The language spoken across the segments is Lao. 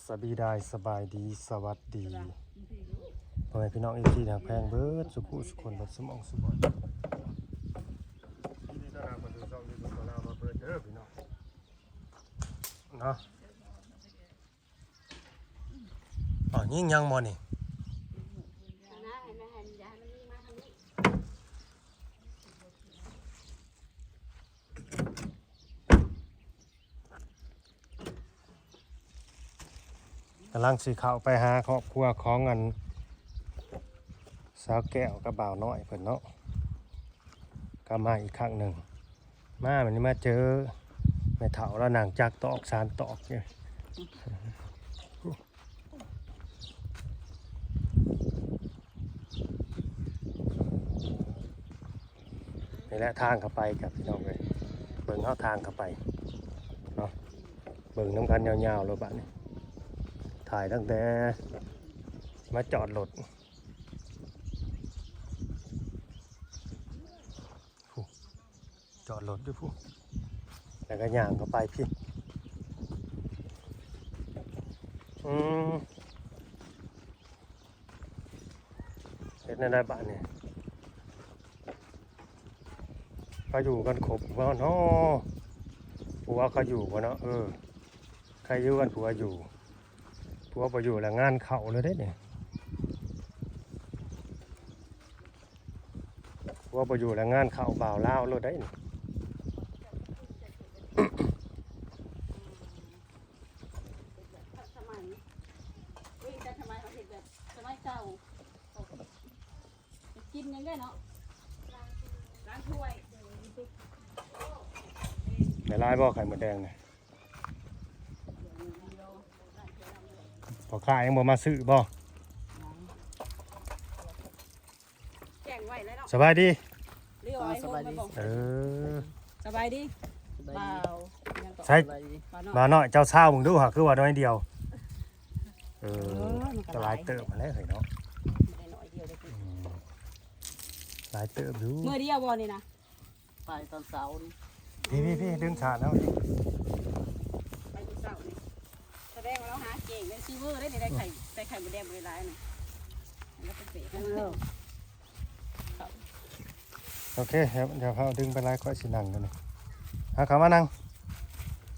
ສະບາຍດີ ສະບາຍດີ ສະຫວັດດີ ພໍ່ແມ່ພີ່ນ້ອງເອັຟຊີທີ່ຮັກແພງເບິດສູ່ຜູ້ສູ່ຄົນ ເບິດສູ່ໝ່ອງສູ່ບ່ອນ ຍິນດີຕ້ອນຮັບເຂົ້າສູ່ຊ່ອງຢູທູບຂອງລາວມາເປີດເດີພີ່ນ້ອງເນາະ. ອ້າວ ຍິງຍັງບໍ່ນີ້? ກຳລັງຊິເຂົ້າໄປຫາຄອບຄົວຂອງອັນ ສາວແກ້ວກັບບ່າວນ້ອຍເພິ່ນເນາະ ກັບມາອີກຄັ້ງໜຶ່ງ. ມາ ມື້ນີ້ມາເຈີແມ່ເຖົ້າລາວນັ່ງຈັກຕອກສານຕອກຢູ່. ນີ້ແຫຼະທາງເຂົ້າໄປກັບພີ່ນ້ອງເອີຍ ເບິ່ງເຮົາທາງເຂົ້າໄປເນາະ ເບິ່ງນຳກັນຍາວໆໂລດບາດນີ້ ຖ່າຍຕັ້ງແຕ່ມາຈອດລົດ ພຸ້ນ ຈອດລົດຢູ່ພຸ້ນ ແລ້ວກໍຍ່າງເຂົ້າໄປພີ້ ອືມ ເຮັດແນວໃດບາດນີ້ ເຂົາຢູ່ກັນຄົບບໍ່ເນາະ ຜົວເຂົາຢູ່ບໍ່ເນາະ? ເອີ ໃຄຢູ່ກັນຜົວຢູ່ ຜົວບໍ່ຢູ່ແລ້ວງານເຂົ້າເລີຍເດ້ນີ້ ຜົວບໍ່ຢູ່ແລ້ວງານເຂົ້າບ່າວລາວໂລດໄດ໋ນີ້. ສະໄໝ ເອີຍ ແຕ່ສະໄໝເຮົາເຮັດແບບສະໄໝເກົ່າ ໄປກິນຫຍັງໄດ້ເນາະ ລ້າງຖ້ວຍ ໄດ້ຫຼາຍບໍ່ໄຂ່ມົດແດງນີ້? ພໍ່ຄ້າຍັງບໍ່ມາຊື້ບໍ່? ແຈ້ງໄວ້ແລ້ວເນາະ ສະບາຍດີ ເລີຍເອົາ ສະບາຍດີ ໄປບໍ່ ເອີ ສະບາຍດີ ສະບາຍດີ ບ່າວ ຍັງເກາະ ໃສ ສະບາຍດີ ບ່າວນ້ອຍ ບ່າວນ້ອຍ ເຈົ້າຊາວເບິ່ງດູຫາ ຄືວ່າໜ້ອຍດຽວ ເອີ ເອີ ມັນກໍຫຼາຍເຕີບຫັ້ນແຫຼະເຮີ້ຍເນາະ ບໍ່ໄດ້ໜ້ອຍດຽວເດ້ ອືມ ຫຼາຍເຕີບຢູ່ ມື້ດຽວບໍ່ນີ້ນະ? ໄປຕອນເຊົ້ານີ້ ພີ້ໆໆ ດຶງສາດເອົາ ໄປແຕ່ເຊົ້ານີ້ ສະແດງວ່າລາວຫາເກັ່ງເດ້ ຊີເວີເດ້ນີ້ ໄດ້ໄຂ່ ໄດ້ໄຂ່ມົດແດງບໍ່ໄດ້ຫຼາຍນີ້ ແລ້ວໄປເປະ ເອີ ໂອເຄ ດຽວ ດຽວເຮົາດຶງໄປຫຼາຍ ຂ້ອຍຊິນັ່ງຢູ່ນີ້ ເອົາເຂົ້າມານັ່ງ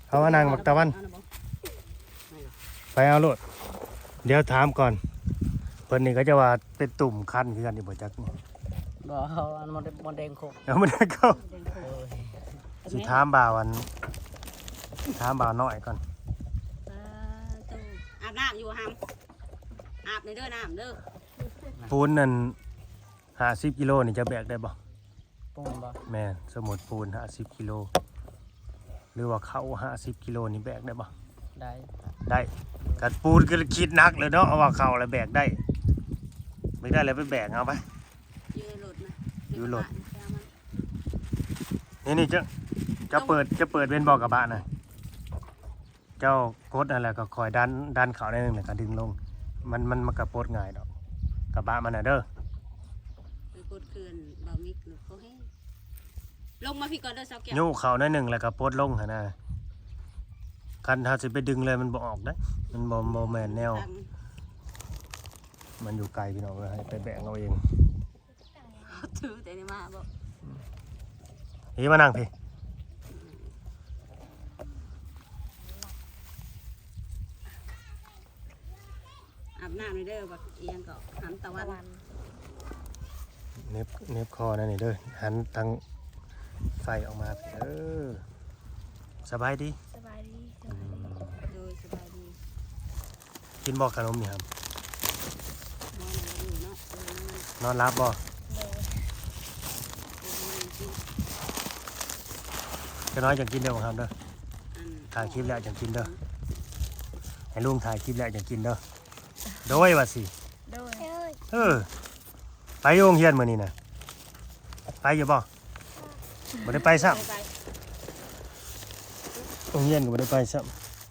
ເຂົ້າມານັ່ງ ບັກຕາວັນ ເອົານະບໍ່? ໄປເອົາໂລດ ດຽວຖາມກ່ອນ ເພິ່ນນີ້ເຂົາເຈົ້າວ່າເປັນຕຸ່ມຄັນຄືກັນຢູ່ບໍ່ຈັກນີ້ ບໍ່ ເອົາອັນມັນ ມັນແດງຄົກ ເອົາມັນແດງຄົກ ໂອ້ຍ ຊິຖາມບ່າວອັນ ຖາມບ່າວນ້ອຍກ່ອນ ເອີ ຕູ້ ອາບນ້ຳຢູ່ຫຳ ອາບແດ່ເດີ ນ້ຳເດີ ປູນນັ້ນ ຫ້າສິບກິໂລນີ້ຈະແບກໄດ້ບໍ່? ປູນບໍ່? ແມ່ນ ສົມມຸດປູນຫ້າສິບກິໂລ ຫຼືວ່າເຂົ້າຫ້າສິບກິໂລນີ້ແບກໄດ້ບໍ່? ໄດ້ ໄດ້ ຄັນປູນກໍຄິດໜັກເລີຍເນາະ ເອົາວ່າເຂົ້າລະແບກໄດ້ ແບກໄດ້ລະໄປແບກເອົາໄປ ຢູ່ລົດນະ ຢູ່ລົດ ນີ້ໆ ເຈົ້າ ເຈົ້າເປີດ ເຈົ້າເປີດເປັນບໍ່ກະບະນະ? ເຈົ້າກົດຫັ້ນແຫຼະ ກໍຄ່ອຍດັນ ດັນເຂົ້າໜ້ອຍໜຶ່ງ ແລ້ວກໍດຶງລົງ ມັນ ມັນ ມັນກໍປົດງ່າຍດອກ ກະບະມັນນະເດີ ໄປກົດເຄື່ອນບ່າວມິກນະ ເຂົາແຮງ ລົງມາພີ້ກ່ອນເດີສາວແກ້ວ ຍູ້ເຂົ້າໜ້ອຍໜຶ່ງ ແລ້ວກໍປົດລົງຫັ້ນນະ ຄັນເຮົາຊິໄປດຶງເລີຍມັນບໍ່ອອກເດ້ ມັນບໍ່ ບໍ່ແມ່ນແນວ ມັນຢູ່ໄກພີ່ນ້ອງເອີຍ ໃຫ້ໄປແບກເອົາເອງ. ຖືແຕ່ນີ້ມາບໍ່? ພີ້ມານັ່ງພີ້ ອາບນ້ຳນີ້ເດີ ບັກອີຫຍັງເກາະ ຫຳຕາວັນ ເໜັບ ເໜັບຄໍແນວນີ້ເດີ ຫັນທາງໄຟອອກມາພີ້ເດີ ສະບາຍດີ ສະບາຍດີ ອືມ ໂດຍ ສະບາຍດີ. ກິນບໍ່ຂະໜົມນີ້ຫຳ? ນອນຫຼັບບໍ່? ໂດຍ ຈັກໜ້ອຍຈັ່ງກິນເດີບັກຫຳເດີ ອືມ ຖ່າຍຄລິບແລ້ວຈັ່ງກິນເດີ ໃຫ້ລຸງຖ່າຍຄລິບແລ້ວຈັ່ງກິນເດີ ໂດຍວ່າຊິ ໂດຍ ເອີ ໄປຢູ່ໂຮງຮຽນມື້ນີ້ນະ ໄປຢູ່ບໍ່? ບໍ່ໄດ້ໄປຊ້ຳ ໂຮງຮຽນກໍບໍ່ໄດ້ໄປຊ້ຳ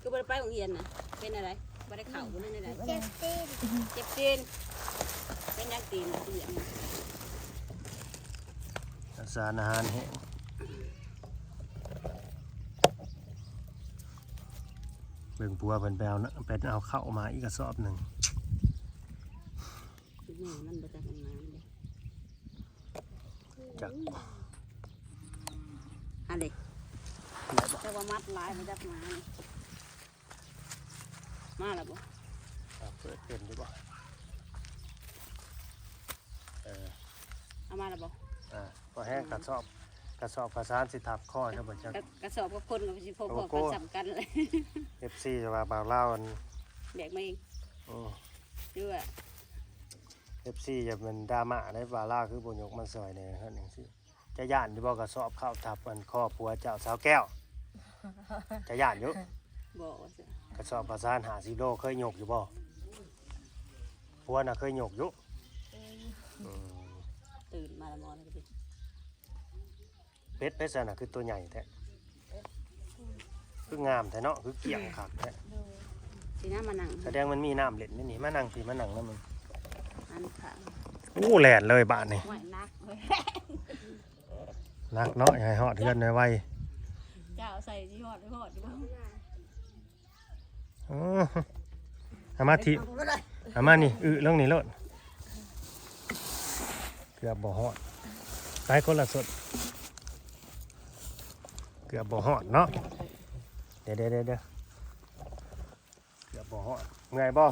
ຄືບໍ່ໄດ້ໄປໂຮງຮຽນນະ ເປັນອະໄລ? ບໍ່ໄດ້ເຂົ້າບໍ່ ຫຼືແນວໃດ? ເຈັບຕີນ ເຈັບຕີນ ເປັນຫຍັງຕີນ? ສານອາຫານແຫ້ງ. ເບິ່ງຜົວເພິ່ນໄປເອົານະ ໄປເອົາເຂົ້າມາອີກກະສອບໜຶ່ງ. ແມ່ມັນບໍ່ຈັກມັນມາເດ້. ຈັກ ອັນເດ້ ໄດ້ບໍ່? ຈັກວ່າມັດຫຼາຍບໍ່ຈັກມານີ້. ມາແລ້ວບໍ່? ອ່າ ເປີດເປັນຢູ່ບໍ່? ເອີ ເອົາມາແລ້ວບໍ່? ອ່າ ພໍແຮງ ອືມ ກະສອບ ກະສອບກະສານຊິທັບຄໍເຈົ້າບໍ່ຈັກ. ກະ ກະສອບກັບຄົນກໍຊິພໍໆກັນ ສ່ຳກັນເລີຍ. ເອັຟຊີຈະວ່າບ່າວລາວອັນ ແບກມາເອງ. ອື ຫຼືວ່າ ເອັຟຊີຢ່າແມ່ນດຣາມາເດ້ ບ່າວລາວຄືບໍ່ຍົກມາຊ່ອຍແດ່ ເຮັດຫຍັງຊີ້. ຈະຢ້ານຢູ່ບໍ່ ກະສອບເຂົ້າທັບອັນຄໍຜົວເຈົ້າ ສາວແກ້ວ? ຈະຢ້ານຢູ່? ບໍ່ວ່າຊັ້ນ. ກະສອບເຂົ້າສານຫ້າສິບໂລ ເຄີຍຍົກຢູ່ບໍ່? ຜົວນະເຄີຍຍົກຢູ່? ເຄີຍຢູ່. ອືມ ຕື່ນມາລະມອນກະຕິ ເປັດໄປຊັ້ນນະ ຄືໂຕໃຫຍ່ແທ້. ຄືງາມແທ້ເນາະ ຄືກ້ຽງຄັກແທ້. ໂດຍ ຊິນຳມານັ່ງ ສະແດງມັນມີນ້ຳເຫຼັ້ນນີ້. ມານັ່ງພີ້ ມານັ່ງນຳມັນ. ອັນຂ້າງ ໂອ້ ແລ່ນເລີຍບາດນີ້. ໂອ້ຍ ໜັກເລີຍ. ໜັກເນາະ ໃຫ້ຮອດເຮືອນໄວໆ. ເຈົ້າໃສ່ຊິຮອດ ຮອດຢູ່ບໍ່? ໂອ້ ເອົາມາທີ່ ເອົາມານີ້ ອຶລົງນີ້ໂລດ. ເກືອບບໍ່ຮອດ. ໄປຄົນລະສົດ. ເກືອບບໍ່ຮອດເນາະ. ເດີໆໆໆ ເກືອບບໍ່ຮອດ. ເມື່ອຍບໍ່?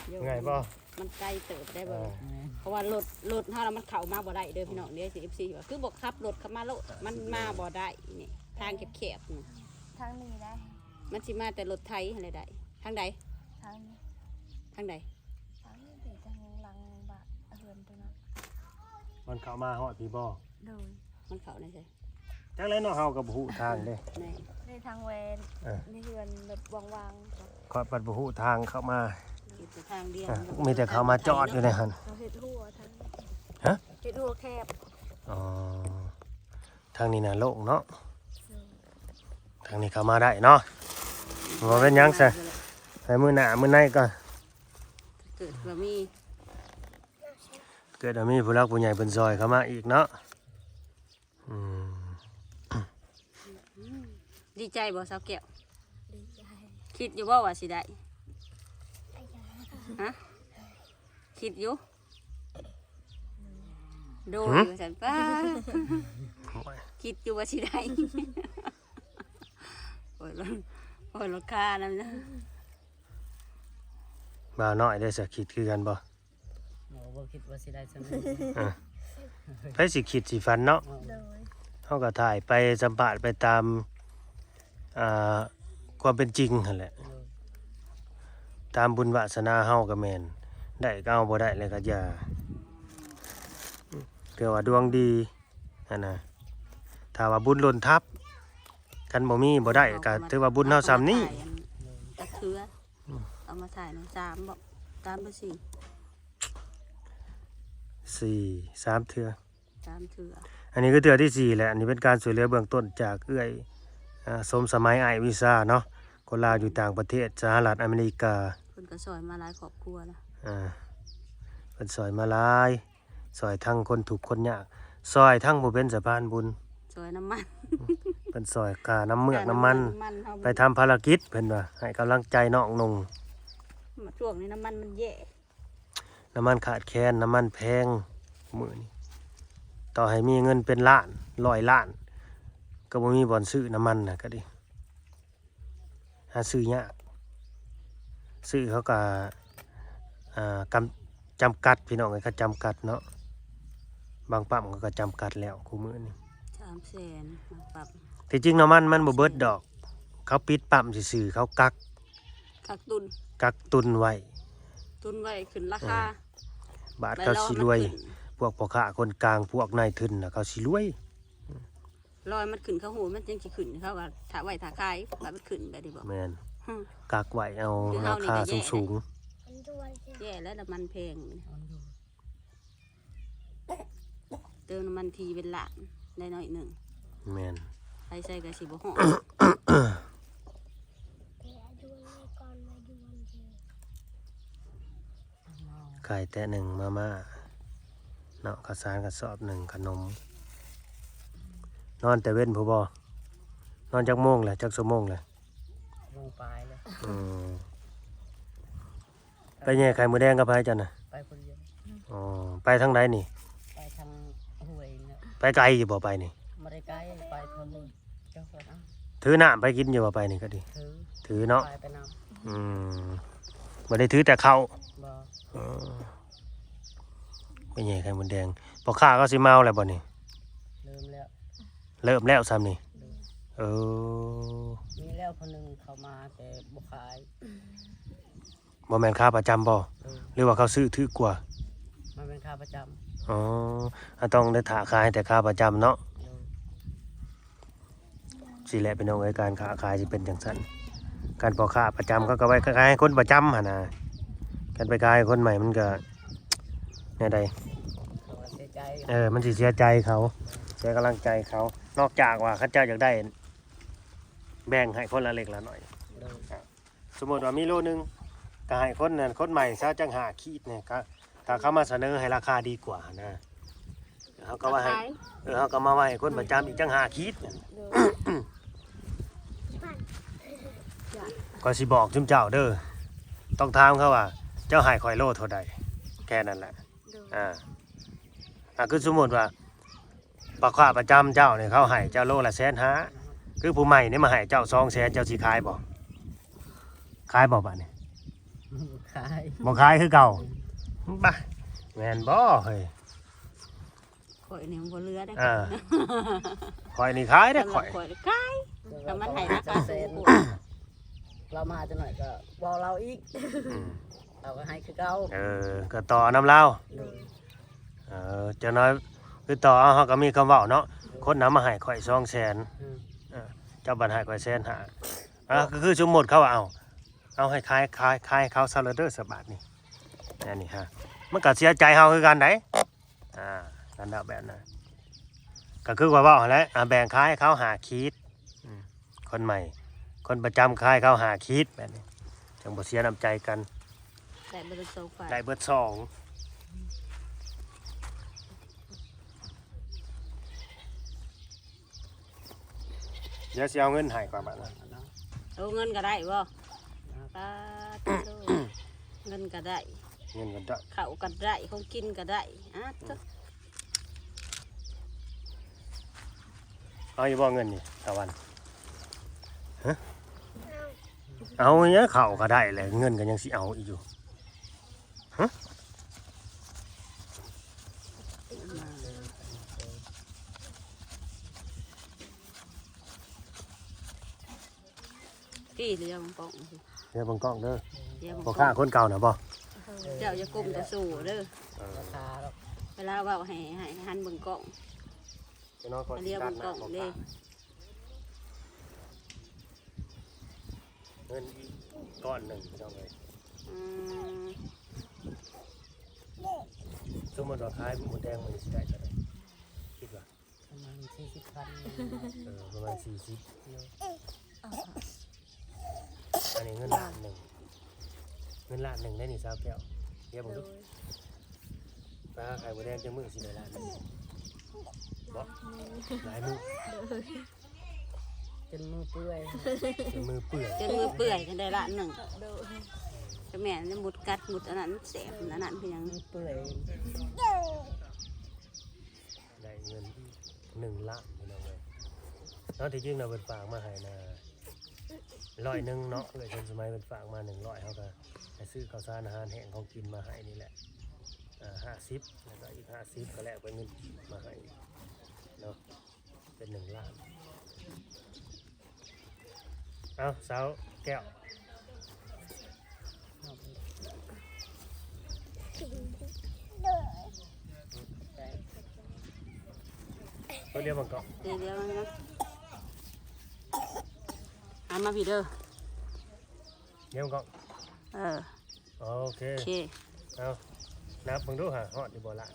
ເມື່ອຍບໍ່? ມັນໄກເຕີບໄດ້ບໍ່? ເອີ ເພາະວ່າລົດ ລົດເຮົາລະມັນເຂົ້າມາບໍ່ໄດ້ເດີພີ່ນ້ອງເດີ. ເອັຟຊີວ່າຄືບໍ່ຂັບລົດເຂົ້າມາໂລດ ມັນມາບໍ່ໄດ້ນີ້ ທາງແຄບໆນີ້. ທາງນີ້ໄດ້ ມັນຊິມາແຕ່ລົດໄຖຫັ້ນແຫຼະໄດ້. ທາງໃດ? ທາງນີ້. ທາງໃດ? ທາງນີ້ເປັນທາງຫຼັງບ້ານເຮືອນຕົວນັ້ນ. ມັນເຂົ້າມາຮອດພີ້ບໍ່? ໂດຍ. ມັນເຂົ້າໃນໃສ? ຈັກແລ້ວເນາະ ເຮົາກໍບໍ່ຮູ້ທາງເດ້. ແມ່ນ ໃນທາງແວ່ນ ເອີ ໃນເຮືອນແບບວ່າງໆ. ຂ້ອຍພັດບໍ່ຮູ້ທາງເຂົ້າມາ ເຮັດແຕ່ທາງດຽວ. ເອີ ມີແຕ່ເຂົາມາຈອດຢູ່ໃນຫັ້ນ. ເຂົາເຮັດຮົ້ວທາງ. ຮະ? ເຮັດຮົ້ວແຄບ. ອໍ ທາງນີ້ນະໂລ່ງເນາະ. ໂດຍ. ທາງນີ້ເຂົ້າມາໄດ້ເນາະ ບໍ່ເປັນຫຍັງຊະ. ໄປມື້ໜ້າມື້ໃນກໍ ເກີດວ່າມີ ເກີດວ່າມີຜູ້ຫຼັກຜູ້ໃຫຍ່ເພິ່ນຊ່ອຍເຂົ້າມາອີກເນາະ. ອືມ ດີໃຈບໍ່ສາວແກ້ວ? ດີໃຈ. ຄິດຢູ່ບໍ່ວ່າຊິໄດ້? ຮະ? ຄິດຢູ່? ໂດຍ ຫືມ ວ່າຊັ້ນ. ປ້າ ໂອ້ຍ ຄິດຢູ່ວ່າຊິໄດ້. ໂອ້ຍ ໂອ້ຍ ລາຄານຳນະ. ບ່າວນ້ອຍເດ້ ສະ ຄິດຄືກັນບໍ່? ບໍ່ ບໍ່ຄິດວ່າຊິໄດ້ສ່ຳນີ້. ອ່າ ໃຜຊິຄິດຊິຝັນເນາະ. ໂດຍ. ເຮົາກໍຖ່າຍໄປ ສຳພາດໄປຕາມ ອ່າ ຄວາມເປັນຈິງຫັ້ນແຫຼະ. ໂດຍ. ຕາມບຸນວາສະໜາເຮົາກໍແມ່ນ ໄດ້ກໍເອົາ ບໍ່ໄດ້ແລ້ວກໍຢ່າ ຖືວ່າດວງດີຫັ້ນນະ. ຖ້າວ່າບຸນລົ້ນທັບ ຄັນບໍ່ມີບໍ່ໄດ້ກໍຖືວ່າບຸນເຮົາສ່ຳນີ້. ຈັກເທື່ອ ອືມ ເອົາມາຖ່າຍນຳ ສາມບໍ? ສາມຫຼືສີ່? ສີ່ ສາມເທື່ອ. ສາມເທື່ອ. ອັນນີ້ຄືເທື່ອທີສີ່ແຫຼະ. ອັນນີ້ເປັນການຊ່ວຍເຫຼືອເບື້ອງຕົ້ນຈາກເອື້ອຍ ອ່າ ສົມສະໄໝ ອ້າຍວິຊາເນາະ ຄົນລາວຢູ່ຕ່າງປະເທດ ສະຫະລັດອາເມລິກາ. ເພິ່ນກໍຊ່ອຍມາຫຼາຍຄອບຄົວລະ. ອ່າ ເພິ່ນຊ່ອຍມາຫຼາຍ. ຊ່ອຍທັງຄົນທຸກຄົນຍາກ ຊ່ອຍທັງຜູ້ເປັນສະພານບຸນ ຊ່ອຍນ້ຳມັນ. ເພິ່ນຊ່ອຍຄ່ານ້ຳເມືອກນ້ຳມັນ ໄປທຳພາລະກິດ ເພິ່ນວ່າໃຫ້ກຳລັງໃຈນ້ອງນຸ່ງ. ມາຊ່ວງນີ້ນ້ຳມັນມັນແຍ່ ນ້ຳມັນຂາດແຄນ ນ້ຳມັນແພງມື້ນີ້. ຕໍ່ໃຫ້ມີເງິນເປັນລ້ານ ຮ້ອຍລ້ານ ກໍບໍ່ມີບ່ອນຊື້ນ້ຳມັນນະ ກໍດີ. ຫາຊື້ຍາກ ຊື້ເຂົາກໍ ອ່າ ກຳ ຈຳກັດ ພີ່ນ້ອງເອີຍ ເຂົາຈຳກັດເນາະ. ບາງປ້ຳເຂົາກໍຈຳກັດແລ້ວຄູ່ມື້ນີ້ ສາມແສນ ບາງປ້ຳ. ທີ່ຈິງນ້ຳມັນມັນບໍ່ເບິດດອກ ເຂົາປິດປ້ຳຊື່ໆ ເຂົາກັກ ກັກຕຸນ ກັກຕຸນໄວ້ ຕຸນໄວ້ຂຶ້ນລາຄາ. ເອີ ບາດເຂົາຊິລວຍ ພວກພໍ່ຄ້າຄົນກາງ ພວກນາຍທຶນນະ ເຂົາຊິລວຍ. ລອຍມັນຂຶ້ນເຂົ້າໂຮງ ມັນຈັ່ງຊິຂຶ້ນ ເຂົາກໍຖ້າໄວ້ຖ້າຂາຍ ບາດມັນຂຶ້ນແບບນີ້ບໍ? ແມ່ນ ຮຶ ກັກໄວ້ເອົາ ຄືເຮົານີ້ກໍແຍ່ ລາຄາສູງໆ. ແຍ່ແລ້ວ ນ້ຳມັນແພງ. ເຕີມນ້ຳມັນທີເປັນລ້ານໄດ້ໜ້ອຍໜຶ່ງ. ແມ່ນ ໄປໃສກໍຊິບໍ່ຮອດ. ໄຂ່ແຕະໜຶ່ງ ມາມ່າເນາະ ເຂົ້າສານກະສອບໜຶ່ງ ຂະໜົມ. ນອນແຕ່ເວັນພຸ້ນບໍ? ນອນຈັກໂມງແຫຼະ? ຈັກຊົ່ວໂມງແຫຼະ? ໂມງປາຍແລ້ວ. ອືມ ໄປແຍ່ໄຂ່ມົດແດງກັບໃຜເຈົ້ານະ? ໄປຄົນດຽວ. ອໍ ໄປທາງໃດນີ້? ໄປທາງຫ້ວຍນີ້ແຫຼະ. ໄປໄກຢູ່ບໍ່ໄປນີ້? ບໍ່ໄດ້ໄກ ໄປເທົ່ານີ້. ເຈົ້າເພິ່ນເອົາ ຖືນ້ຳໄປກິນຢູ່ບໍ່ໄປນີ້ກໍດີ? ຖື ຖືເນາະ. ໄປ ໄປນຳ. ອືມ ບໍ່ໄດ້ຖືແຕ່ເຂົ້າ? ບໍ່. ເອີ ໄປແຍ່ໄຂ່ມົດແດງ. ພໍ່ຄ້າເຂົາຊິມາເອົາແລ້ວບໍ່ນີ້? ເລີ່ມແລ້ວ. ເລີ່ມແລ້ວຊ້ຳນີ້? ໂດຍ. ເອີ ມີແລ້ວຜູ້ໜຶ່ງເຂົ້າມາແຕ່ບໍ່ຂາຍ. ບໍ່ແມ່ນຂາປະຈຳບໍ່? ເອີ ຫຼືວ່າເຂົາຊື້ຖືກກວ່າ? ມັນເປັນຂາປະຈຳ. ອໍ ເຮົາຕ້ອງໄດ້ຖ້າຂາຍແຕ່ຂາປະຈຳເນາະ. ໂດຍ. ຊີ້ແຫຼະພີ່ນ້ອງເອີຍ ການຄ້າຂາຍຊິເປັນຈັ່ງຊັ້ນ. ການພໍ່ຄ້າປະຈຳເຂົາກໍໄວ້ຂາຍໃຫ້ຄົນປະຈຳຫັ້ນນະ. ການໄປຂາຍໃຫ້ຄົນໃໝ່ມັນກໍແນວໃດ? ເຂົາກໍເສຍໃຈ. ເອີ ມັນຊິເສຍໃຈເຂົາ ເສຍກຳລັງໃຈເຂົາ. ນອກຈາກວ່າເຂົາເຈົ້າຢາກໄດ້ແບ່ງໃຫ້ຄົນລະເລັກລະນ້ອຍ. ໂດຍ. ສົມມຸດວ່າມີໂລໜຶ່ງ ກໍໃຫ້ຄົນນັ້ນ ຄົນໃໝ່ຊະຈັກຫ້າຂີດນີ້ ກໍ ກໍເຂົາມາສະເໜີໃຫ້ລາຄາດີກວ່ານະ. ເຮົາກໍວ່າໃຫ້ ເອີ ເຮົາກໍມາໄວ້ໃຫ້ຄົນປະຈຳອີກຈັກຫ້າຂີດ. ໂດຍ. ຂ້ອຍຊິບອກຊຸມເຈົ້າເດີ ຕ້ອງຖາມເຂົາວ່າ ເຈົ້າໃຫ້ຂ້ອຍໂລເທົ່າໃດ? ແຄ່ນັ້ນແຫຼະ. ໂດຍ. ອ່າ ອ່າ ຄືສົມມຸດວ່າ ພໍ່ຄ້າປະຈຳເຈົ້ານີ້ ເຂົາໃຫ້ເຈົ້າໂລລະແສນຫ້າ ຄືຜູ້ໃໝ່ນີ້ມາໃຫ້ເຈົ້າສອງແສນ ເຈົ້າຊິຂາຍບໍ່? ຂາຍບໍ່ບາດນີ້? ບໍ່ຂາຍ. ບໍ່ຂາຍຄືເກົ່າ? ບາ ແມ່ນບໍ່ເຮີ້ຍ? ຂ້ອຍນີ້ມັນບໍ່ເຫຼືອເດ້. ອ່າ ຂ້ອຍນີ້ຂາຍເດ້ຂ້ອຍ. ຂ້ອຍຂາຍ ກໍມັນໃຫ້ລາຄາສູງກວ່າ. ລາວມາຈັກໜ້ອຍກໍເວົ້າລາວອີກ. ອືມ ລາວກໍໃຫ້ຄືເກົ່າ. ເອີ ກໍຕໍ່ນຳລາວ. ໂດຍ. ເອີ ຈັກໜ້ອຍຄືຕໍ່ເອົາ ເຮົາກໍມີຄຳເວົ້າເນາະ. ໂດຍ. ຄົນນຳມາໃຫ້ຂ້ອຍສອງແສນ. ອືມ. ເອີ ເຈົ້າບັດໃຫ້ຂ້ອຍແສນຫ້າ. ອ່າ ກໍຄືສົມມຸດເຂົາວ່າ ເອົາ ເອົາໃຫ້ຂາຍ ຂາຍ ຂາຍເຂົາຊະເລີຍເດີ ສະບາດນີ້. ອັນນີ້ຮະ ມັນກໍເສຍໃຈເຮົາຄືກັນໃດ. ອ່າ ນັ້ນແຫຼະ ແບບນັ້ນ ກໍຄືວ່າເວົ້າຫັ້ນແຫຼະ. ອ່າ ແບ່ງຂາຍເຂົາຫ້າຂີດ. ອືມ ຄົນໃໝ່ ຄົນປະຈຳຂາຍເຂົາຫ້າຂີດ ແບບນີ້ ຈັ່ງບໍ່ເສຍນ້ຳໃຈກັນ. ໄດ້ເບິດສອງຝ່າຍ ໄດ້ເບິດສອງ. ດຽວຊິເອົາເງິນໃຫ້ກ່ອນບາດນະ. ໂອ້ ເງິນກໍໄດ້ບໍ່? ປາດໂທ້ ເງິນກໍໄດ້ ເງິນກໍໄດ້ ເຂົ້າກໍໄດ້ ຂອງກິນກໍໄດ້. ອາ ໂທ້ ເອົາຢູ່ບໍ່ເງິນນີ້ ຕາວັນ? ຮະ ເອົາຫຍັງ ເຂົ້າກໍໄດ້ແຫຼະ ເງິນກໍຍັງຊິເອົາອີກຢູ່. ຮະ ພີ່ ເລີຍເບິ່ງກ້ອງ ເລີຍເບິ່ງກ້ອງເດີ. ເລີຍເບິ່ງກ້ອງ ພໍ່ຄ້າຄົນເກົ່ານະບໍ່? ເຈົ້າຢ່າກົ້ມຕາສູເດີ. ເອີ ເວລາເວົ້າໃຫ້ ໃຫ້ຫັນເບິ່ງກ້ອງ. ເລີຍເບິ່ງກ້ອງເດ້. ເງິນອີກກ້ອນໜຶ່ງ ພີ່ນ້ອງເອີຍ. ອືມ ສົມມຸດວ່າຂາຍໝູແດງມື້ນີ້ຊິໄດ້ເທົ່າໃດ ຄິດວ່າ? ປະມານສີ່ສິບພັນ. ເອີ ປະມານສີ່ສິບ. ໂດຍ. ອັນນີ້ເງິນລ້ານໜຶ່ງ ເງິນລ້ານໜຶ່ງໄດ໋ນີ້ ສາວແກ້ວ. ດຽວເບິ່ງດູ ໂດຍ. ໄປຫາຂາຍໝູແດງຈັກມື້ຊິໄດ້ລ້ານໜຶ່ງ? ບໍ່ ຫຼາຍມື້ ໂດຍ. ຈົນມືເປື່ອຍ ຈົນມືເປື່ອຍ ຈົນມືເປື່ອຍຈັ່ງໄດ້ລ້ານໜຶ່ງ. ໂດຍ. ກໍແມ່ນ ໝູດກັດ ໝູດອັນນັ້ນແສບ ອັນນັ້ນຄືຫຍັງ ມືເປື່ອຍ. ໄດ້ເງິນອີກໜຶ່ງລ້ານ ພີ່ນ້ອງເອີຍເນາະ. ທີ່ຈິງນະ ເພິ່ນຝາກມາໃຫ້ນະ ຮ້ອຍໜຶ່ງເນາະ. ເອື້ອຍຊົນສະໄໝເພິ່ນຝາກມາໜຶ່ງຮ້ອຍ ເຮົາກໍໃຫ້ຊື້ເຂົ້າສານອາຫານແຫ້ງຂອງກິນມາໃຫ້ນີ້ແຫຼະ ເອີ ຫ້າສິບ ແລ້ວກໍອີກຫ້າສິບ ກໍແລກເປັນເງິນກີບມາໃຫ້ເນາະ ເປັນໜຶ່ງລ້ານ. ເອົາ ສາວແກ້ວ ຕົວດຽວມັນກໍ ດຽວມັນນະ ເອົາມາພີ້ເດີ ດຽວມັນກໍ ເອີ ໂອເຄ ໂອເຄ. ເອົາ ນັບເບິ່ງດູຫາຮອດຢູ່ບໍ່ລະ?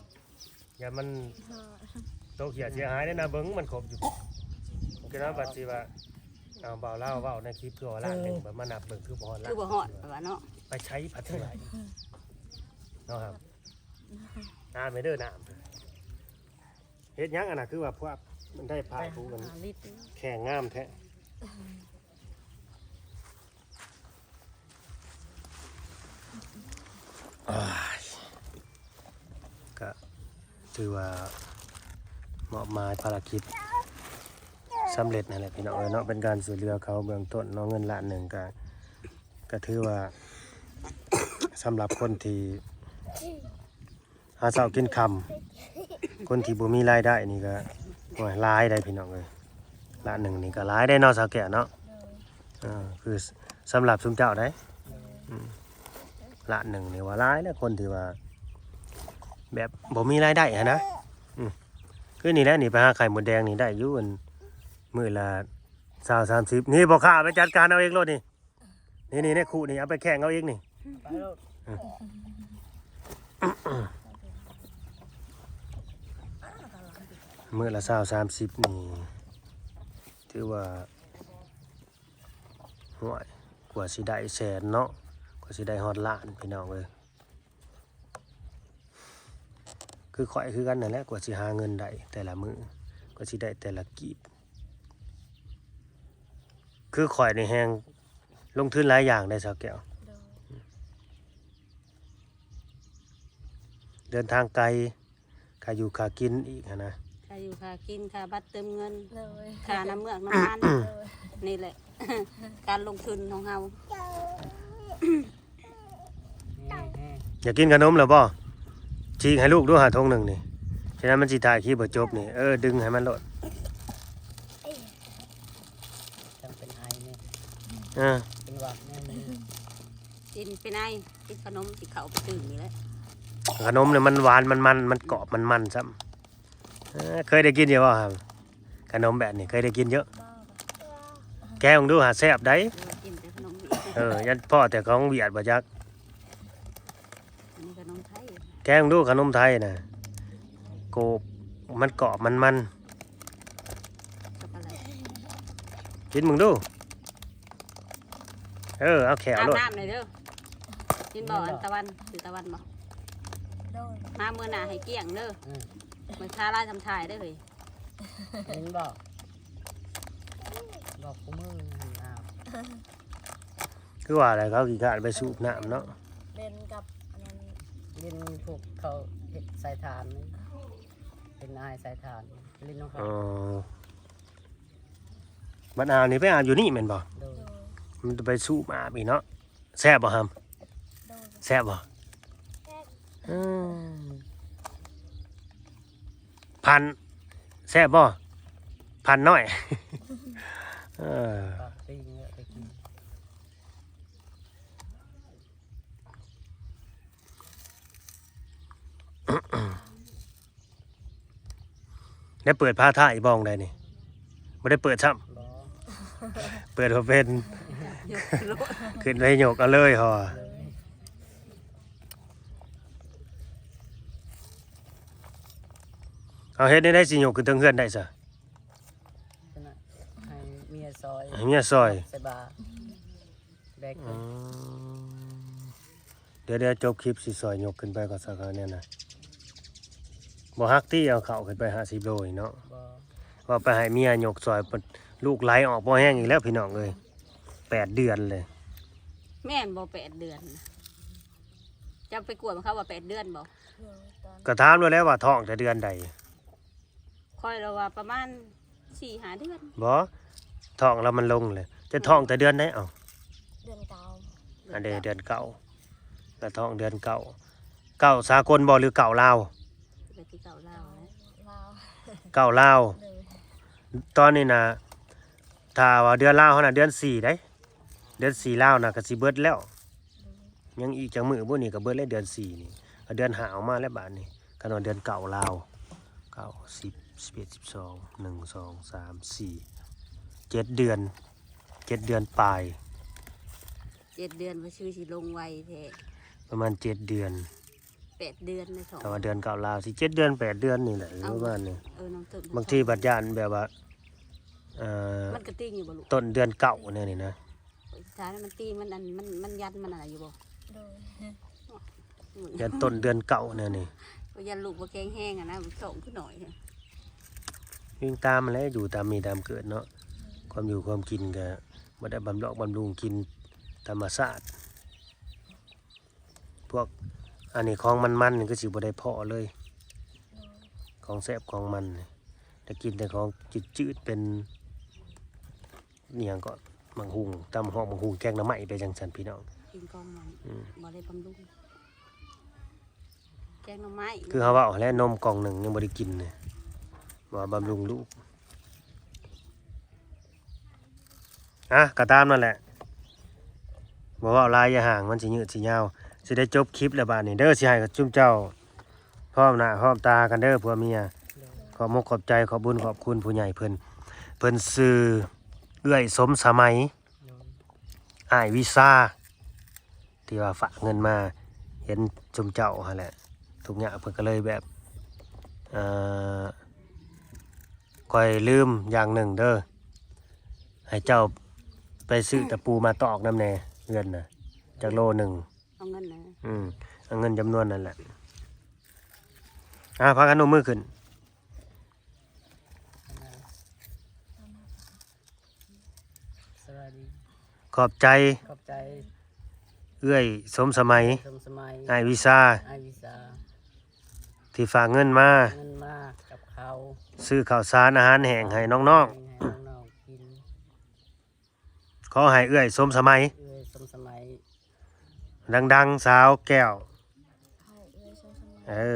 ຢ້ານມັນ ຮອດ ຕົກເສຍ ເສຍຫາຍເດ້ນະ. ເບິ່ງມັນຄົບຢູ່ ໂອເຄເນາະ. ບັດຊິວ່າ ເອົາ ບ່າວລາວເວົ້າໃນຄລິບຄືວ່າລ້ານໜຶ່ງ ເອີ ບັດມານັບເບິ່ງຄືບໍ່ຮອດລ້ານ ຄືບໍ່ຮອດວ່າເນາະ. ໄປໃຊ້ພັດເທື່ອເນາະ ອ່ານໄປເດີນ້ຳ. ເຮັດຫຍັງອັນນ່ະ ຄືວ່າພວກມັນໄດ້ພາຍຜູ້ມັນ ແຂງງາມແທ້. ອ້າຍ ກະຖືວ່າມອບໝາຍພາລະກິດສຳເລັດຫັ້ນແຫຼະພີ່ນ້ອງເອີຍເນາະ ເປັນການຊ່ວຍເຫຼືອເຂົາເບື້ອງຕົ້ນເນາະ ເງິນລ້ານໜຶ່ງ ກະ ກະຖືວ່າສຳລັບຄົນທີ່ ຫາເຊົ້າກິນຄ່ຳ ຄົນທີ່ບໍ່ມີລາຍໄດ້ນີ້ກະ ໂອ້ຍ ຫຼາຍໄດ໋ພີ່ນ້ອງເອີຍ ລ້ານໜຶ່ງນີ້ກະຫຼາຍໄດ໋ເນາະ ສາວແກ້ວເນາະ ເອີ ຄືສຳລັບຊຸມເຈົ້າໄດ໋ ອືມ ລ້ານໜຶ່ງນີ້ວ່າຫຼາຍແລ້ວ ຄົນທີ່ວ່າແບບບໍ່ມີລາຍໄດ້ຫັ້ນນະ ອືມ ຄືນີ້ແຫຼະນີ້ ໄປຫາໄຂ່ມົດແດງນີ້ໄດ້ຢູ່ ອັນ ມື້ລະຊາວ ສາມສິບ ນີ້ພໍ່ຄ້າໄປຈັດການເອົາເອງໂລດນີ້ ນີ້ໆ ໃນຄຸນີ້ ເອົາໄປແຂ່ງເອົາອີກນີ້ ໄປໂລດ ມື້ລະຊາວ ສາມສິບ ນີ້ ຖືວ່າ ໂອ້ຍ ກວ່າຊິໄດ້ແສນເນາະ ກວ່າຊິໄດ້ຮອດລ້ານ ພີ່ນ້ອງເອີຍ. ຄືຂ້ອຍຄືກັນນັ້ນແຫຼະ ກວ່າຊິຫາເງິນໄດ້ແຕ່ລະມື້ ກວ່າຊິໄດ້ແຕ່ລະກີບ ຄືຂ້ອຍນີ້ແຮງລົງທຶນຫຼາຍຢ່າງໄດ໋ສາວແກ້ວ ໂດຍ ເດີນທາງໄກ ຄ່າຢູ່ຄ່າກິນອີກຫັ້ນນະ ຄ່າຢູ່ຄ່າກິນ ຄ່າບັດເຕີມເງິນ ໂດຍ ຄ່ານ້ຳເມືອກນ້ຳມັນ ໂດຍ ນີ້ແຫຼະ ການລົງທຶນຂອງເຮົາ. ຢາກກິນຂະໜົມແລ້ວບໍ່? ຈີກໃຫ້ລູກດູຫາຖົງໜຶ່ງນີ້ ສະນັ້ນມັນຊິຖ່າຍຄລິບບໍ່ຈົບນີ້ ເອີ ດຶງໃຫ້ມັນໂລດ ຈັ່ງເປັນໄອນີ້ ເອີ ເປັນຫວັດແນ່ນີ້ ກິນເປັນໄອ ກິນຂະໜົມຊິເຂົ້າໄປຕື່ມນີ້ແຫຼະ ຂະໜົມນີ້ມັນຫວານ ມັນມັນ ມັນກອບ ມັນມັນຊ້ຳ. ເອີ ເຄີຍໄດ້ກິນຢູ່ບໍ່? ຂະໜົມແບບນີ້ເຄີຍໄດ້ກິນຢູ່? ແກະເບິ່ງດູຫາ ແຊບໄດ໋ ກິນແຕ່ຂະໜົມນີ້ ເອີ ຢ້ານພໍ້ແຕ່ຂອງຫວຽດບໍ່ຈັກ ອັນນີ້ຂະໜົມໄທ ແກະເບິ່ງດູຂະໜົມໄທນະ ໂກບ ມັນກອບ ມັນມັນ ກັບອະໄລ ກິນເບິ່ງດູ. ເອີ ເອົາແຂ້ວໂລດ ອາບນ້ຳໜ່ອຍເດີ ກິນບໍ່? ອັນຕາວັນ ຊື່ຕາວັນບໍ່? ໂດຍ ມາມື້ໜ້າໃຫ້ກ້ຽງເດີ ອືມ ມື້ທາລາຍທຳຖ່າຍເດີເຮີ້ຍ ກິນບໍ່? ບອກຄູ່ມື້ໃຫ້ອາບ ຄືວ່າແຫຼະ ເຂົາຂີ້ຄ້ານໄປສູບນ້ຳເນາະ ເປັນກັບອັນນັ້ນ ເປັນພວກເຂົາເຮັດສາຍທານ ເປັນອາຍສາຍທານ ຫຼິ້ນນຳເຂົາ ອໍ ບັດອາບນີ້ໄປອາບຢູ່ນີ້ແມ່ນບໍ່? ໂດຍ ມັນໄປສູບອາບອີກເນາະ ແຊບບໍ່ຫຳ? ໂດຍ ແຊບບໍ່? ແຊບ ອືມ ພັນ ແຊບບໍ່? ພັນນ້ອຍ ເອີ ປາກປີ້ງແລ້ວໄປກິນ. ໄດ້ເປີດພາຖ່າຍອີກບໍ່? ໄດ້ນີ້ ບໍ່ໄດ້ເປີດຊ້ຳ ບໍ່ ເປີດບໍ່ເປັນ ຂຶ້ນໄປຍົກເອົາເລີຍ ເອີ ເອົາເຮັດແນວໃດຊິຍົກຂຶ້ນເທິງເຮືອນໄດ້ຊະ? ໃຫ້ເມຍຊ່ອຍ ໃຫ້ເມຍຊ່ອຍ ໃສ່ບ່າ ແບກຂຶ້ນ ອືມ ດຽວໆ ຈົບຄລິບຊິຊ່ອຍຍົກຂຶ້ນໄປກ່ອນຊະ ແນວນັ້ນ ບໍ່ຮັກຕິ ເອົາເຂົ້າຂຶ້ນໄປຫ້າສິບໂລນີ້ເນາະ ບໍ່ ວ່າໄປໃຫ້ເມຍຍົກຊ່ອຍ ລູກໄຫຼອອກບໍ່ແຮງອີກແລ້ວພີ່ນ້ອງເອີຍ ແປດເດືອນເລີຍ ແມ່ນບໍ່? ແປດເດືອນນະ ເຈົ້າໄປກວດເຂົາວ່າແປດເດືອນບໍ່? ໂດຍ ຕອນ ກໍຖາມແລ້ວແຫຼະວ່າທ້ອງແຕ່ເດືອນໃດ? ຂ້ອຍລະວ່າປະມານສີ່ຫ້າເດືອນ ບໍ່ ທ້ອງລະມັນລົງເລີຍ ຈະທ້ອງແຕ່ເດືອນໃດ? ເອົ້າ ເດືອນເກົ້າ ອັນເດ ເດືອນເກົ້າ ລະທ້ອງເດືອນເກົ້າ ເກົ້າສາກົນບໍ່ ຫຼື ເກົ້າລາວ? ເກົ້າລາວແຫຼະ ເກົ້າລາວ ໂດຍ ຕອນນີ້ນະ ຖ້າວ່າເດືອນລາວຫັ້ນນະ ເດືອນສີ່ເດ້ ເດືອນສີ່ລາວນະ ກະຊິເບິດແລ້ວ ໂດຍ ຍັງອີກຈັກມື້ບຸນີ້ກະເບິດແລ້ວ ເດືອນສີ່ນີ້ ເດືອນຫ້າອອກມາແລ້ວບາດນີ້ ຄັນວ່າເດືອນເກົ້າລາວ ເກົ້າ ສິບ ສິບເອັດ ສິບສອງ ໜຶ່ງ ສອງ ສາມ ສີ່ ເຈັດເດືອນ ເຈັດເດືອນປາຍ ເຈັດເດືອນ ວ່າຊື່ຊິລົງໄວແທ້ ປະມານເຈັດເດືອນ ແປດເດືອນໃນທ້ອງ ແຕ່ວ່າເດືອນເກົ້າລາວຊິເຈັດເດືອນ ແປດເດືອນນີ້ແຫຼະ ເອົ້າ ປະມານນີ້ ເອີ ບາງທີບັດຢ້ານແບບວ່າ ເອີ ມັນກະຕິງຢູ່ບໍ່ລູກ? ຕົ້ນເດືອນເກົ້າແນວນີ້ນະ ສຸດທ້າຍມັນຕີ ມັນອັນ ມັນ ມັນຢັນມັນອັນນັ້ນຢູ່ບໍ່? ໂດຍ ຢັນຕົ້ນເດືອນເກົ້າແນວນີ້ ຢ້ານລູກບໍ່ແຂງແຮງຫັ້ນນະ ທ້ອງຄືໜ້ອຍ ວິ່ງຕາມຫັ້ນແຫຼະ ຢູ່ຕາມມີຕາມເກີດເນາະ ໂດຍ ຄວາມຢູ່ຄວາມກິນກໍບໍ່ໄດ້ບຳຣອກບຳລຸງ ກິນທຳມະຊາດ. ພວກອັນນີ້ຂອງມັນໆ ນີ້ຄືຊິບໍ່ໄດ້ພໍ້ເລີຍ ຂອງແຊບຂອງມັນນີ້ ໄດ້ກິນແຕ່ຂອງຈືດໆ ເປັນອີ່ຫຍັງເກາະ ໝາກຫຸ່ງ ຕຳຫອກໝາກຫຸ່ງ ແກງໜໍ່ໄມ້ໄປຈັ່ງຊັ້ນພີ່ນ້ອງ. ກິນຂອງມັນ ອືມ ບໍ່ໄດ້ບຳລຸງ ແກງໜໍ່ໄມ້ ຄືເຮົາເວົ້າຫັ້ນແຫຼະ ນົມກ່ອງໜຶ່ງຍັງບໍ່ໄດ້ກິນເລີຍ ວ່າບຳລຸງລູກ. ອະ ກໍຕາມນັ້ນແຫຼະ ບໍ່ເວົ້າຫຼາຍຢ່າຫ່າງ ມັນຊິຍືດຊິຍາວ ຊິໄດ້ຈົບຄລິບແລ້ວບາດນີ້ເດີ. ຊິໃຫ້ກັບຊຸມເຈົ້າພ້ອມໜ້າພ້ອມຕາກັນເດີ ຜົວເມຍ. ໂດຍ ຂອບມຸກຂອບໃຈ ຂອບບຸນຂອບຄຸນຜູ້ໃຫຍ່ເພິ່ນ ເພິ່ນຊື່ເອື້ອຍສົມສະໄໝ ໂດຍ ອ້າຍວິຊາ ທີ່ວ່າຝາກເງິນມາ ເຫັນຊຸມເຈົ້າຫັ້ນແຫຼະທຸກຍາກ ເພິ່ນກໍເລີຍແບບ ເອີ ຂ້ອຍລືມຢ່າງໜຶ່ງເດີ ໃຫ້ເຈົ້າໄປຊື້ຕະປູມາຕອກນຳແດ່ ເຮືອນນະ ຈັກໂລໜຶ່ງ ເອົາເງິນນະ ອືມ ເອົາເງິນຈຳນວນນັ້ນແຫຼະ. ອາ ພາກັນໂນບມືຂຶ້ນ. ສະບາຍດີ ຂອບໃຈ ຂອບໃຈ ເອື້ອຍສົມສະໄໝ ສົມສະໄໝ ອ້າຍວິຊາ ອ້າຍວິຊາ ທີ່ຝາກເງິນມາ ເງິນມາກັບເຂົາ ຊື້ເຂົ້າສານອາຫານແຫ້ງໃຫ້ນ້ອງໆ ໃຫ້ນ້ອງໆກິນ. ຂໍໃຫ້ເອື້ອຍສົມສະໄໝ ເອື້ອຍສົມສະໄໝ ດັງໆ ສາວແກ້ວ ໃຫ້ເອື້ອຍສົມສະໄໝ ເອີ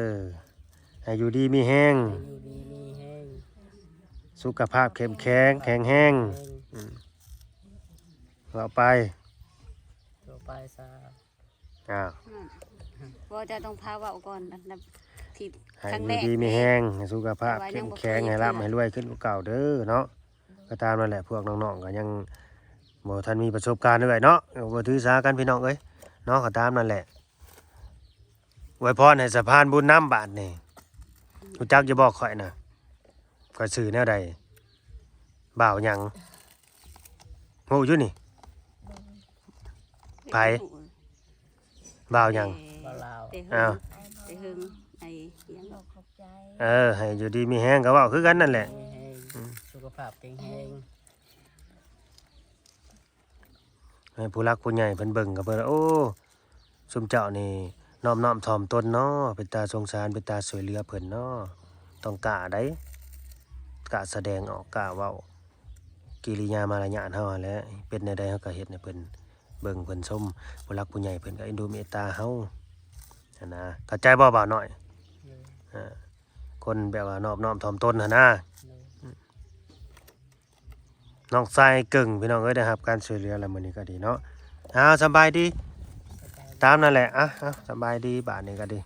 ໃຫ້ຢູ່ດີມີແຮງ ໃຫ້ຢູ່ດີມີແຮງ ສຸຂະພາບເຂັ້ມແຂງ ແຂງແຮງ ແຂງແຮງ ອືມ ເວົ້າໄປ ເວົ້າໄປຊະ. ອ້າວ ອືມ ບໍ່ ເຈົ້າຕ້ອງພາເວົ້າກ່ອນ ອັນດັບທີ່ ໃຫ້ ຄັ້ງແລກ ຢູ່ດີມີແຮງ ໃຫ້ສຸຂະພາບເຂັ້ມແຂງ ແຕ່ວ່າຍັງບໍ່ເຄີຍ ໃຫ້ລ່ຳໃຫ້ລວຍຂຶ້ນກວ່າເກົ່າເດີເນາະ. ກໍຕາມນັ້ນແຫຼະ ພວກນ້ອງໆກໍຍັງບໍ່ທັນມີປະສົບການເອື້ອຍເນາະ ກໍບໍ່ຖືສາກັນພີ່ນ້ອງເອີຍເນາະ. ກໍຕາມນັ້ນແຫຼະ ອວຍພອນໃຫ້ສະພານບຸນນຳບາດນີ້ ຮູ້ຈັກຢູ່ບໍ່ຂ້ອຍນະ? ຂ້ອຍຊື່ແນວໃດ? ບ່າວຫຍັງ? ຮູ້ຢູ່ນີ້? ໃຜ? ບ່າວຫຍັງ? ແຕ່ ບ່າວລາວ ແຕ່ເຫິງ ອ້າວ ແຕ່ເຫິງ ໄອ້ຫຍັງ ຂອບໃຈ ເອີ ໃຫ້ຢູ່ດີມີແຮງ ກໍເວົ້າຄືກັນນັ້ນແຫຼະ ມີແຮງ ອືມ ສຸຂະພາບແຂງແຮງ ໃຫ້ຜູ້ຫຼັກຜູ້ໃຫຍ່ເພິ່ນເບິ່ງກໍເບິ່ງ ໂອ້ ຊຸມເຈົ້ານີ້ນອບນ້ອມຖ່ອມຕົນເນາະ ເປັນຕາສົງສານ ເປັນຕາຊ່ວຍເຫຼືອເພິ່ນເນາະ ຕ້ອງກ້າໃດ໋ ກ້າສະແດງອອກ ກ້າເວົ້າ ກິລິຍາມາລະຍາດເຮົາຫັ້ນແຫຼະ ເປັນແນວໃດເຮົາກໍເຮັດໃຫ້ເພິ່ນເບິ່ງເພິ່ນຊົມ ຜູ້ຫຼັກຜູ້ໃຫຍ່ເພິ່ນກໍເອັນດູເມດຕາເຮົາຫັ້ນນະ ເຂົ້າໃຈບໍ່ບ່າວນ້ອຍ? ໂດຍ ເອີ ຄົນແບບວ່ານອບນ້ອມຖ່ອມຕົນຫັ້ນນະ ໂດຍ ນ້ອງຊາຍເກິ່ງ ພີ່ນ້ອງເອີຍ ໄດ້ຮັບການຊ່ວຍເຫຼືອແລ້ວ ມື້ນີ້ກໍດີເນາະ. ອ້າວ ສະບາຍດີ ສະບາຍດີ ຕາມນັ້ນແຫຼະ ອ່ະ ອ່ະ ສະບາຍດີ ບາດນີ້ກໍດີ